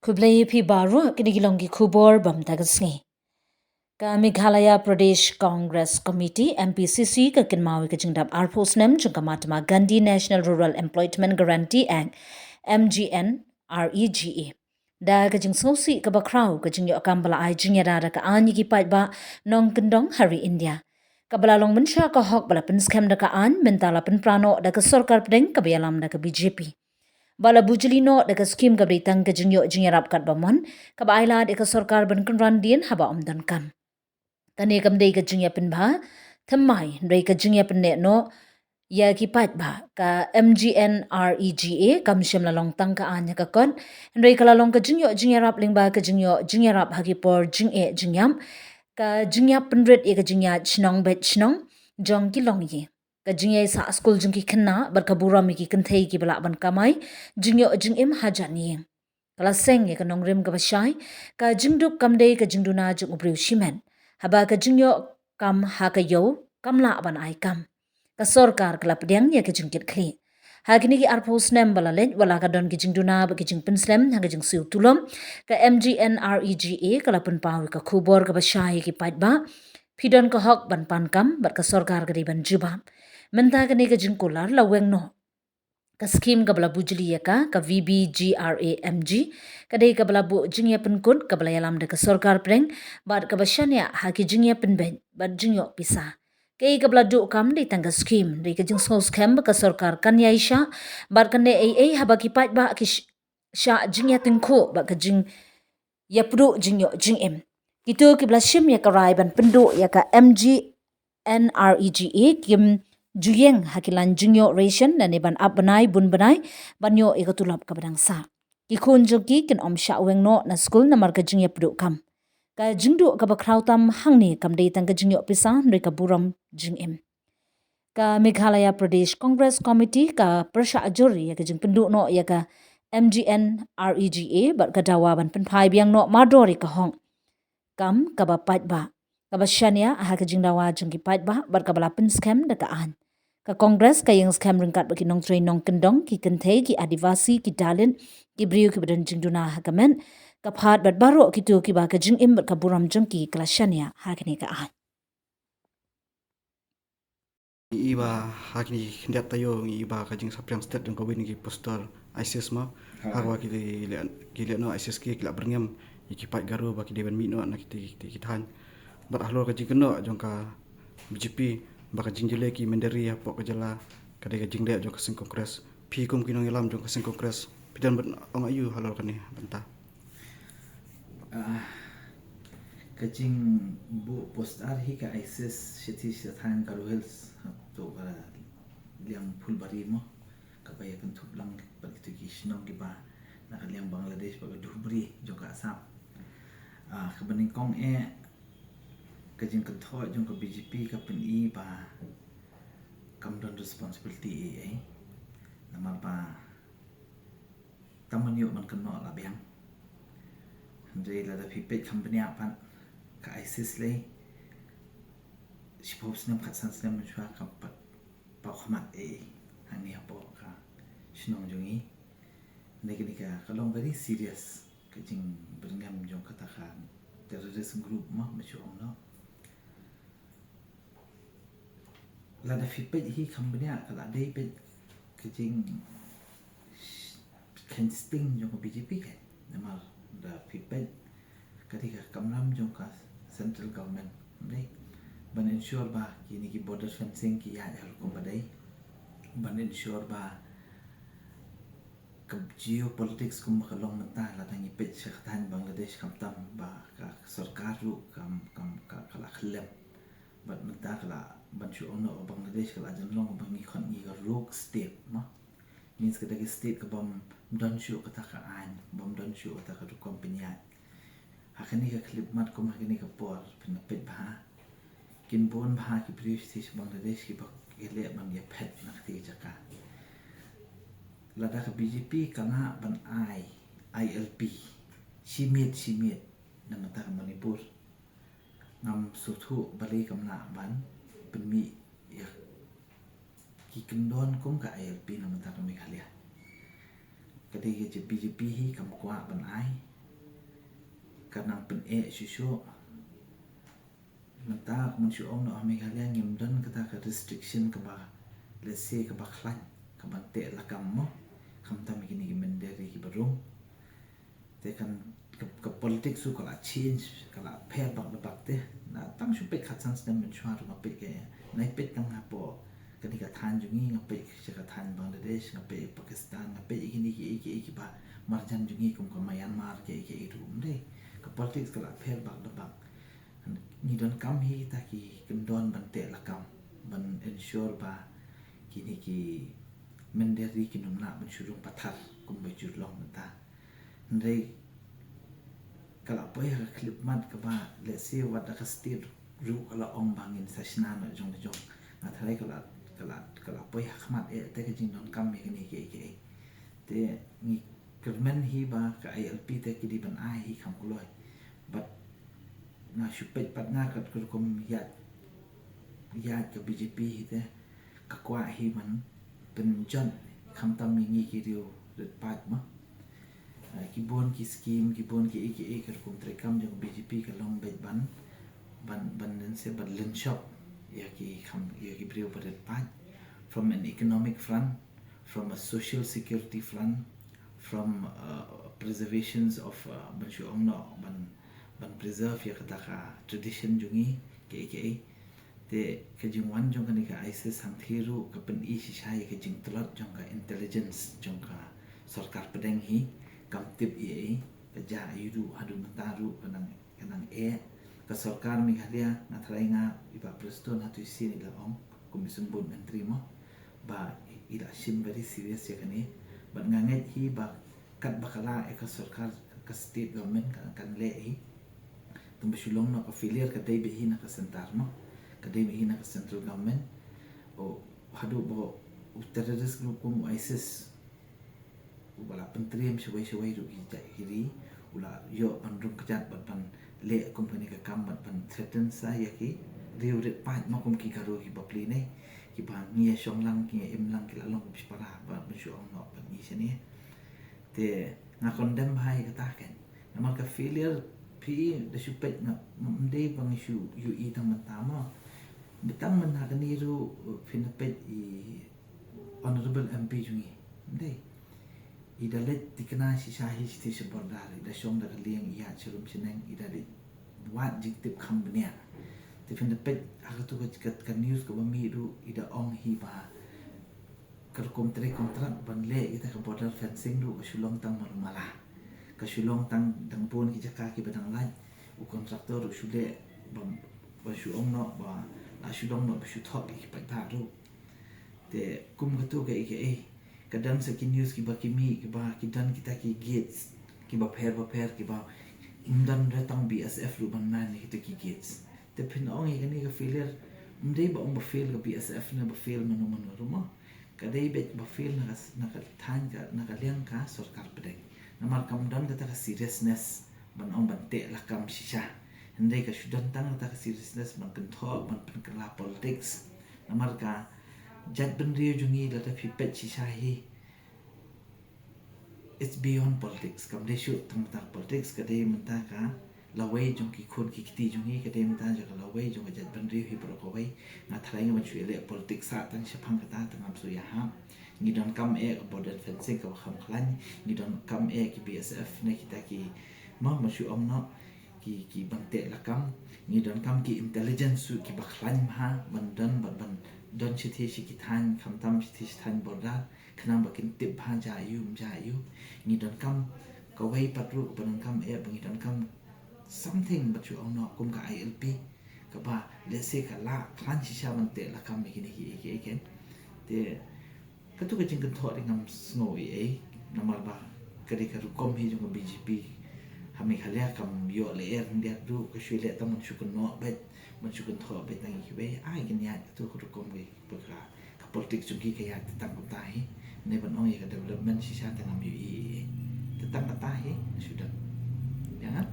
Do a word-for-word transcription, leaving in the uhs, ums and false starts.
Khublei phi baroh, kine ki long ki khubor ba mynta ka sngi. Ka Meghalaya Pradesh Congress Committee, M P C C, ka kynmaw ïa ka jingdap arphew snem jong ka Mahatma Gandhi National Rural Employment Guarantee Act, M G N R E G A. Da ka jingsngewsih kaba khraw, ka jingïoh kam ba la ai jingïada da ka aiñ ïa ki paidbah nongkyndong ha ri India. Kaba la long mynsha ka hok ba la pynskhem da ka aiñ, mynta la pynpra noh da ka sorkar pdeng kaba ïalam da ka B J P. Ba la bujli noh da ka skhim kaba dei tang ka jingïoh jingïarap katba mon, kaba ai lad ïa ka sorkar ban kynran dien haba ym don kam. Kane kam dei ka jingïapynbha thymmai, hynrei ka jingïapynneh noh ïa ki paidbah. Ka M G N R E G A kam shym la long tang ka aiñ ha ka kot, hynrei ka la long ka jingïoh jingïarap lyngba ka jingïoh jingïarap ha ki por jingeh jingïap, ka jingïap pynrit ïa ka jingïaid shnong beit shnong jong ki longïing, ka jingïaisah skul jong ki khynnah bad ka burom ïa ki kynthei kiba lah ban kamai jingïoh jingim hajan ïing. Ka la seng ïa ka nongrim kaba shai, ka jingduk kam dei ka jingduna jong u briew shimet. Haba ka jingïoh kam ha ka ïew kam lah ban ai kam, ka sorkar ka la pdiang ïa ka jingkitkhlieh. Ha kine ki arphew snem ba la leit, wat la ka don ki jingduna bad ki jingpynslem ha ka jingsiew tulop, ka M G N R E G A ka la pynpaw ïa ka khubor kaba shai ïa ki paidbah: Phi don ka hok ban pan kam bad ka sorkar ka dei ban jubab. Mynta kane ka jingkular la weng noh. Ka skhim kaba la bujli ïa ka, ka V B G R A M G, ka dei kaba la buh jingïapynkut kaba la ïalam da ka sorkar pdeng bad kaba shaniah ha ki jingïapynbeit bad jingïoh pisa. Kaei kaba la duh kam dei tang ka skhim, dei ka jingsngewskhem ba ka sorkar kan ïaishah bad kan leh ei ei haba ki paidbah ki sh- shah jingïatyngkhuh bad ka jingïapduh jingïoh jingim. Kito kiba la shim ïa ka rai ban pynduh ïa ka M G N R E G A kim ju ïeng ha ki lain jingïoh ration lane ban ap bnai bun bnai ban ïoh ïa ka tulop kaba dang sah. Ki khun jong ki kin ym shah weng noh na skul namar ka jingïapduh kam. Ka jingduh kaba khraw tam hangne kam dei tang ka jingïoh pisa, hynrei ka burom jingim. Ka Meghalaya Pradesh Congress Committee ka pyrshah jur ïa ka jingpynduh noh ïa ka M G N R E G A bad ka dawa ban pynphai biang noh mardor ïa ka hok kam kaba paidbah, kaba shaniah ha ka jingdawa jong ki paidbah bad kaba la pynskhem da ka aiñ. Ka Congress ka ïeng skhem ryngkat bad ki nongtrei nongkyndong, ki kynthei, ki Adivasi, ki Dalit, ki briew kiba don jingduna ha ka met ka phad bad baroh kito kiba ka jingim bad ka burom jong ki ka la shaniah ha kane ka aiñ. Ngi i ba ha kine ki khyndiat taïew ngi i ba ka jingsaphriang stet jong kawei na ki poster ISIS mo. Ha. Haba ki leh, ki leh noh ISIS ki, ki la byrngem ïa ki paid Garo ba ki dei ban mih noh na kiti, kiti ki thaiñ. Bad halor ka jingkynnoh jong ka B J P ba ka jingjuleh ki mynder ri hapoh ka jylla ka dei ka jingleh jong ka seng Congress, phi kum ki nongïalam jong ka seng Congress phi don ban ong aïu halor kane bynta? Ah, ka jingbuh poster hi ka ISIS shathie shathan Garo Hills, to ka liang Phulbari mo, kaba ïa kynthup lang bad kito ki shnong kiba na ka liang Bangladesh bad ka Dhubri jong ka Assam. Ah, kaba nyngkong eh, ka jingkynthoh jong ka B J P ka pyni ba kam don responsibility ei ei. Namar ba tang ban ïoh ban kynnoh la biang. Hynrei lada phi peit kham bniah pat, ka ISIS lei shiphew snem, khatsan snem mynshuwa kam pat paw khmat ei ei hangne hapoh ka shnong jong ngi. Hynrei kane ka, ka long very serious ka jingbyrngem jong kata ka terrorist group mo, ma shu ong noh. Lada phi peit hi kham bniah ka la dei peit ka jing kheiñ sting jong ka B J P ka. Namar da phi peit ka dei ka kamram jong ka central government, dei ban ensure ba kine ki border fencing ki ïaid ha rukom ba dei, ban ensure ba ka geopolitics kumba ka long mynta, lada ngi peit sha ka thaiñ Bangladesh, khamtam ba ka sorkar ruh kam, kam, ka, ka la khyllem. Bad mynta ka la, ban shu ong noh, Bangladesh ka la jan long ba ngi khot ngi ka rogue state mo. Means ka dei ka state ka bym don shuh kata ka aiñ, bym don shuh kata ka rukom pynïaid. Ha kane ka khyllipmat kum ha kane ka por, phin peit bha, kin bun bha ki briew sha Bangladesh kiba ki leh ban ïaphet na kata ka jaka. Lada ka B J P ka lah ban ai I L P shi miet shi miet na bynta ka Manipur, ngam sngewthuh balei kam lah ban pynmih ïa ki kyndon kum ka I L P na bynta ka Meghalaya. Ka dei ka B J P hi kam kwah ban ai, ka nang pyneh shuh shuh. Mynta, kumba shu ong, na Meghalaya ngim don kata ka restriction kaba, let's say, kaba khlaiñ, kaba teh lakam mo. Khamtam kine ki mynder ri kiba rung. Te kan ka, ka politics ruh ka la change, ka la pher bak da bak te. Na tang shu peit khatsan snem mynshuwa ruh nga peit ka, nai peit tang hapoh kane ka thaiñ jong ngi, nga peit sha ka thaiñ Bangladesh, nga peit Pakistan, nga peit kine ki, ki, ki, kiba marjan jong ngi kum ka Myanmar, ki, ki, ki ruh. Ym dei, ka politics ka la pher bak da bak. Ngi donkam hi kita ki kyndon ban teh lakam, ban ensure ba kine ki mynder ri kin ym lah ban shu rung pathar kumba ju long mynta. Hynrei ka la poi ha ka khyllipmat kaba, let's say, wat da ka state ruh ka la ong ba ngin sa shna noh jong la jong. Nga tharai ka la, ka la, ka la poi ha khmat eh te ka jingdonkam ïa kine kiei kiei. Te ngi kyrmen hi ba ka I L P te ki dei ban ai hi kham kloi. Bad nga shu peit pat nga kat ka rukom ïaid, ïaid ka B J P hi te, ka kwah hi ban pynjot khamtam ïa ngi ki riew rit paid mo. Ah, ki bun ki skim, ki bun kiei kiei, ka rukom treikam jong ka B J P ka long beit ban, ban, ban lynshop, ban lynshop ïa ki kham, ïa ki briew ba rit paid, from an economic front, from a social security front, from, uh, preservations of, uh, ban shu ong noh, ban, ban preserve ïa kata ka tradition jong ngi, kiei kiei. Te ka jingwan jong kane ka ISIS hangthie ruh ka pyni shisha ïa ka jingtlot jong ka intelligence jong ka sorkar pdeng hi, kam tip ei ei, ka jia aïu ruh, haduh mynta ruh ka nang, ka nang eh. Ka sorkar Meghalaya, nga tharai nga, i Bah Prestone hato shisien i la ong kum i symbud myntri mo, ba i la shim very serious ïa kane. Bad nga ngeit hi ba katba ka lah ïa ka sorkar, ka state government, ka, kan leh hi. Tang ba shu long noh ka failure ka dei beit hi na ka centre mo, ka dei beit hi na ka central government. O, haduh ba u terrorist group kum u ISIS, uba la pyntriem shawei shawei ruh ki jait ki ri, u la ïoh ban rung kjat bad ban leh kum kane ka kam bad ban threaten sa ïa ki riew rit paid mo, kum ki Garo kiba plie ne, kiba ngi ïa shong lang, ki ïa im lang, ki la long kum shipara, bad ban shu ong noh bad ngi shane. Te nga condemn bha ïa kata, kan. Namar ka failure phi da shu peit, nga, ym dei ba ngi shu ïohi tang mynta mo. Ba tang mynta kane ruh phin da peit i Honorable M P jong ngi, ym dei, i da leit thikna shisha hi sha border, i da shong da ka lieng, i ïaid sharum shaneng, i da leit wad jingtip kham bniah. Te phin da peit ha katu ka, ka, ka news kaba mih ruh, i da ong hi ba ka rukom trei kontrak ban leh kita ka border fencing ruh ka shu long tang malu mala. Ka shu long tang dang bun ki jaka kiba dang lait. U kontraktor ruh shu leh ba, ba shu ong noh ba la shu long noh ba shu thok ïa ki paidbah ruh. Te kum katu kaei kaei, ka don sa ki news kiba ki mih, kiba ki don kita ki gates kiba pher ba pher, kiba ym don re tang BSF ruh ban man ïa kita ki gates. Te phin ong ïa kane ka failure, ym dei ba ong ba fail ka BSF ne ba fail mano mano ruh mo. Ka dei beit ba fail na ka, na ka thaiñ ka, na ka liang ka sorkar pdeng. Namar kam don kata ka seriousness ban ong ban teh lakam shisha. Hynrei ka shu don tang kata ka seriousness ban kynthoh, ban pynkylla politics. Namar ka jaitbynriew jong ngi, lada phi peit shisha hi, it's beyond politics. Kam dei shuh tang mynta ka politics, ka dei mynta ka lawei jong ki khun ki kti jong ngi, ka dei mynta jong ka lawei jong ka jaitbynriew hi baroh kawei. Nga tharai nga ban shu ïaleh politics sah tang shaphang kata, tang ngam shu ïahap. Ngi donkam eh ka border fencing kaba kham khlaiñ, ngi donkam eh ki BSF ne kita ki, ma, ma shu ong noh, ki, ki ban teh lakam. Ngi donkam ki intelligence suh kiba khlaiñ bha ban don, ban, ban don shathie sha ki thaiñ, khamtam shathie sha thaiñ border, khnang ba kin tip bha jia aïu, ym jia aïu. Ngi donkam kawei pat ruh, ba donkam eh, ba ngi donkam something, ba shu ong noh kum ka ILP, kaba, let's say, ka lah khlaiñ shisha ban teh lakam ïa kine kiei kiei, kan. Te katu ka jingkynthoh te ngam sngew ei ei, namar ba ka dei ka rukom hi jong ka BJP ha Meghalaya, kam ïoh lyer khyndiat ruh, ka shu leh tang ban shu kynnoh beit, ban shu kynthoh beit tang ïa kiwei. Ai, kin ïaid katu ka rukom, ka, ka, ka politics jong ki ka ïaid tang kumta hi. Ne ban ong ïa ka development shisha te ngam ïohi ei ei. Te tang kata hi shu dang. Ïa nga?